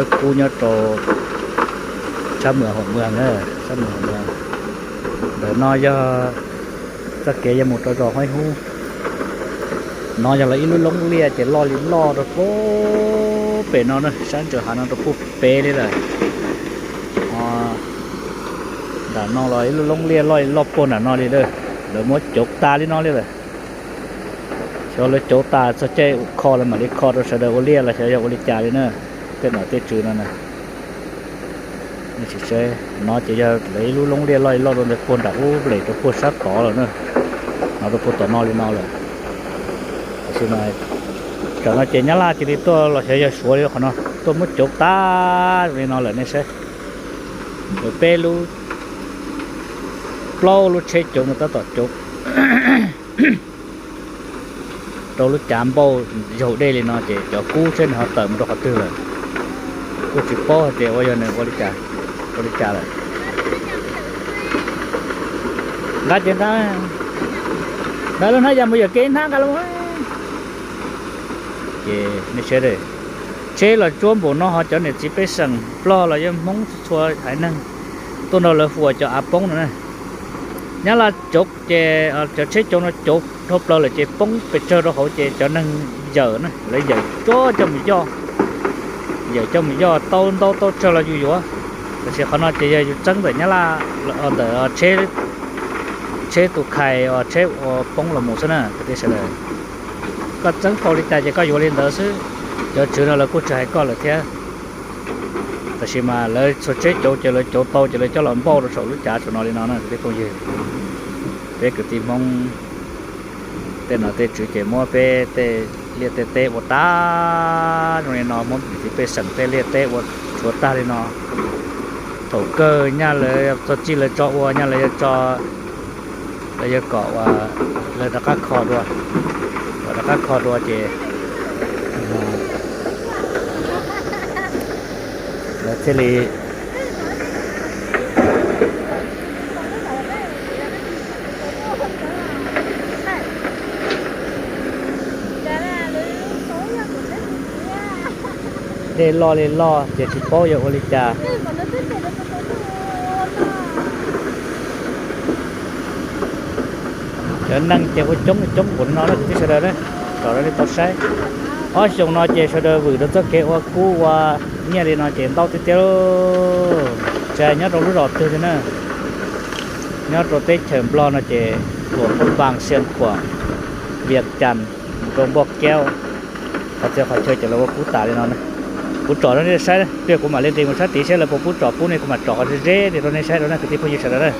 Kub nyob rau sab Mws Hom Mws na, sab Mws Hom Mws. Ntawm no yog txoj kev yog mus rau zos Huaib Hub. No yog lawv ib lub loob liaj ces loj li loj rau puag pem no na, sab ntsa hav no rau puag pem li lawm. Nram no los ib lub loob liaj loj li loj puag nram no li lawm. Lawv muab cauv tas li no li lawm. Xyov lawv cauv tas txog caij kho lawv mam li kho rau sawv daws ua liaj los xyov yog ua li cas li na. Tej nom tej tswv no na, nej sim saib, no ces yog lawv ib lub loob liaj loj li loj rau ntawd puag nram ub lem rau puag sab tod lawm na. No rau puag tom no li no lawm. Tiam sis mas tam no ces Nyab Laj cia li tuaj los xyov yog Suav li qhov no tuaj muab cauv tas li no lawm nej saib. Lawv peb lub, plaub lub tsheb cauv no tab tom cauv rau lub cav npauj yaug dej li no ces cov kub saib nws ho tawm mus rau qhov twg lawm. Kuj tsis paub hais tias ua yog nws ua li cas, ua li cas lawm. Nqa ces nqa, nqa lub hnab yam mus yawm kev ib hnab nqa los. Ces nej saib, tsheb los tsuab npaum no ho cov niam txiv pej xeem Nplog los yog Hmoob txhua haiv neeg tuaj nrog lawv fuas cov av poob no na. Nyab Laj cauv ces cov tsheb cauv no cauv dhau plaws lawm ces poob pes tsawg rau hauv ces cov neeg yawm na, lawv yawm tsuab coj mus yoj, yawm coj mus yoj tau ntau tau tsawg los yus yuav. Tiam sis qhov no ces yog yus txeeb ntawm Nyab Laj, ntawm tsheb tus khais uas tsheb ua poob los mus xwb na kwv tij sawv daws. Koj txeeb tau li cas ces koj yuav li ntawd xwb. Cov tswv no lawv kuj tsis hais koj lawm thiab. Tab sis mas lawv txhua tsheb cauv ces lawv cauv tau ces lawv coj los npauj rau saum lub cav saum no li no na kwv tij phooj ywg. Peb kwv tij Hmoob tej nom tej tswv ces muab peb tej liaj tej teb ua tag zoo li no, muab niam txiv pej xeem tej liaj teb ua tshuav tag li no. Thaum kawg nyaj lawv txog txij lawv tso ua, nyaj lawv yuav tso, lawv yuav kom uas lawv rov qab kho dua, kom rov qab kho dua ces lawv thiaj li dej loj li loj ces tsis paub yog ua li cas. Cov neeg ces ua coob coob npaum no na kwv tij sawv daws na, kom nej tau saib. Ob xyoos no ces sawv daws vwm rau txoj kev ua kub ua nyiaj li no ces ntau tiag tiag. Tsis hais nyob rau lub zos twg li na, nyob rau teb chaws Nplog no ces Luam Phaj Npas, Xia Khuam, Vias Cas, mus rau Npoj Kaub, qhov txhia qhov chaw ces lawv ua kub tas li no. Kuv tsom rau nej saib, kuv mam li nqis mus sab tid saib lawv puas pub tsom pub ne, kuv mam tsom qhov ze ze rau nej saib rau na kwv tij phooj ywg sawv daws na.